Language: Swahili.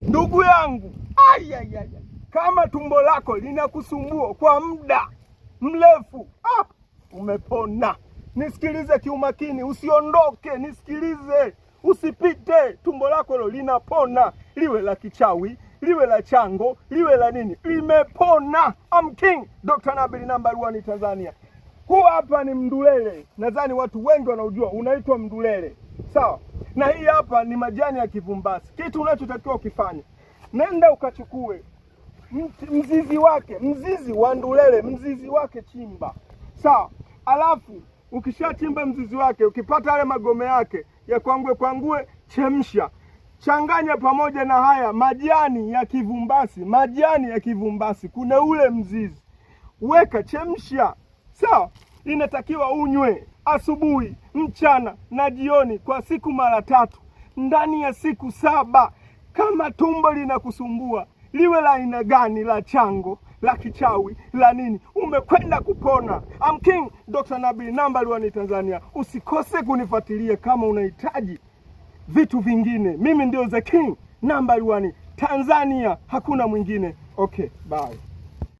Ndugu yangu, ai, ai, ai, kama tumbo lako linakusumbua kwa muda mrefu, ah, umepona. Nisikilize kiumakini, usiondoke, nisikilize, usipite. Tumbo lako hilo linapona, liwe la kichawi, liwe la chango, liwe la nini, limepona. I'm King Dr. Nabili number 1 Tanzania. Huu hapa ni mndulele, nadhani watu wengi wanaujua, unaitwa mndulele, sawa? Na hii hapa ni majani ya kivumbasi. Kitu unachotakiwa ukifanya, nenda ukachukue mzizi wake, mzizi wa ndulele, mzizi wake chimba, sawa? Alafu ukishachimba mzizi wake, ukipata yale magome yake ya kwangue kwangue, chemsha, changanya pamoja na haya majani ya kivumbasi. Majani ya kivumbasi, kuna ule mzizi, weka, chemsha, sawa? Inatakiwa unywe asubuhi, mchana na jioni kwa siku mara tatu ndani ya siku 7. Kama tumbo linakusumbua liwe la aina gani, la chango, la kichawi, la nini, umekwenda kupona. I'm King Dr. Nabii number 1 Tanzania. Usikose kunifuatilia kama unahitaji vitu vingine. Mimi ndio the king number 1 Tanzania, hakuna mwingine. Okay, bye.